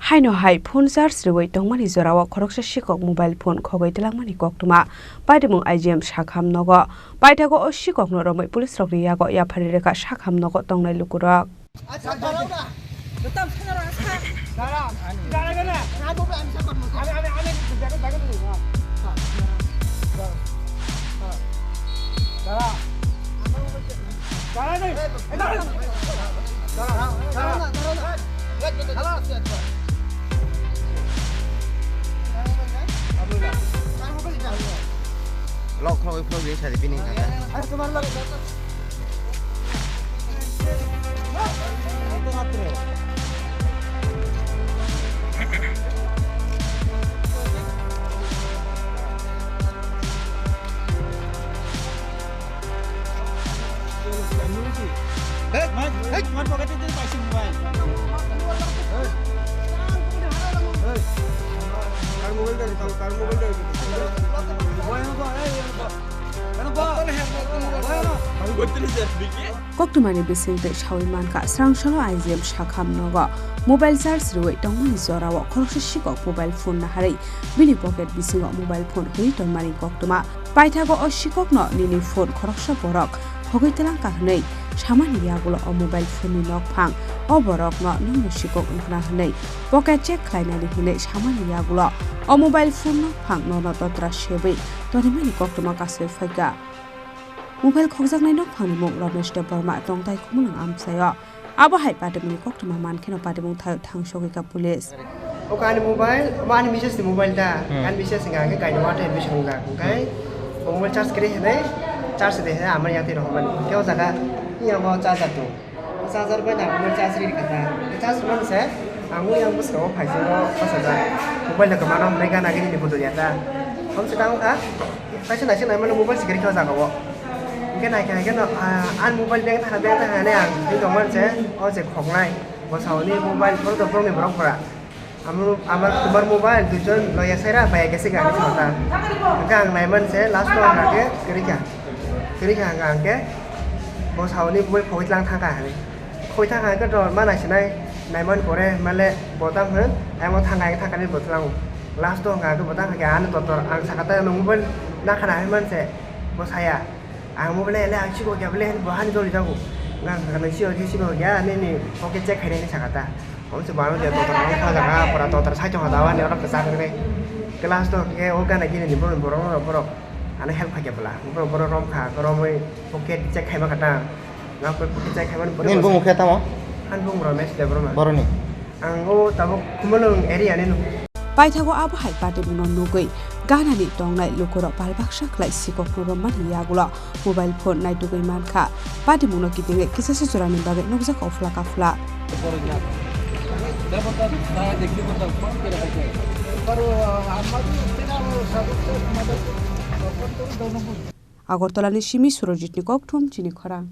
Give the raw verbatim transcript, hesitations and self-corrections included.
Haino hai phone charge rwui tongmani jorao khoroksa sikok mobile phone khogwi twlangmani koktwma. Patimung I G M Sakham nogo. Paithago o sikokno romwi police rokni yago yaphari rwkha Sakham nogo tongnai lukurok. Lock khulogwi khulogwi sa di bini kaka. Koktwmani bisingtwi saui mankha, srangsalo I G M Sakham nogo mobile charge rwui tongmani jorao khoroksa sikok mobile phone naharwi bini pocket bisingo mobile phone hwnwi tongmani koktwma. Paithago o sikokno nini phone khoroksa borok hogwi twlangkha hwnwi samani yagulo o mobile phone ni nokphang o borokno nwngno sikok wngkhna hwnwi pocket check khlainani hwnwi samani yagulo o mobile phone nokphang nono totra sebwi tonimani koktwma kasui phaikha. Mobile khokjaknai nokphangni mung Ramesh Debbarma tongthai Khumulwng amchaio. Abo hai patimungni koktwma mankheno patimung thaio thangsogwi kha police. Oka ani mobile, omo ani misses ni mobile ta. Hmm. Ani misses ni hwnkhe kainwi water admission wngjak. Hwnkhe bo mobile charge kwrwi hinwi charge de hinwi amari yakti rohormani. Hwnkhe o jaga yang bo charger tong. Charger bai nang mobile charge ri kha ta. Charge rwmani se ang o yang bwskango phaising o bwsajak. Mobile no kwmano hwnwi gana gini ni budul ya ta. Hom se tang kha. Kaisa naising naimano mobile se kwrwi kha o jaga o. Hwnkhe naikha hwnkhe no, ah, ani mobile bag thana bag thana hinwi ang twi tongmani se o je khoknai. Bo sauni mobile phone to borokni borok pura. Amo, amar, tumar mobile duijon loya saira bai kaisa gari thota. Hwnkhe ang naimani se last o ang hwnkhe kwrwi kha. Kwrwi kha hwnkhe ang khe bo sauni mobile phogwi tlang thang kha hinwi. Khoi thang hai khe to ma naisinai, naimani pore male bo tamo hwn, ayang bo thang hai thang kani bo thlango. Last o hwnkha khe bo tang kha khe ani totor ang saka ta nung mobile nakhana hai manse bo saya. Ang mobile le ang chiko kya bole bo hani jori jago. Ngang kha nung chiko kya chiko kya ani ni pocket check khainai ni saka ta. Om se baro je totor ang kha jaga pora totor sai chong da ani oro kwchak rwgwi. Class to khe o gana gini ni borok borok borok. Ano help khaikhe bwla. Borok, borok rom kha, romwi pocket check khaima kha ta. Nang koi pocket check khaimani borok. Nini bumung khe tamo? Ani bumung Ramesh Debbarma. Boroni? Ang o tabuk Khumulwng area ni nuk. Paithago abo hai patimungno nugwi ganani tongnai lukurok pal baksa khlai sikokno romani yagulo mobile phone naitugwi mankha. Patimungno kitingwi kisasa jorani bagwi nukjak ofla kafla. Agartala ni simi Surojit ni kokthum chini khorang.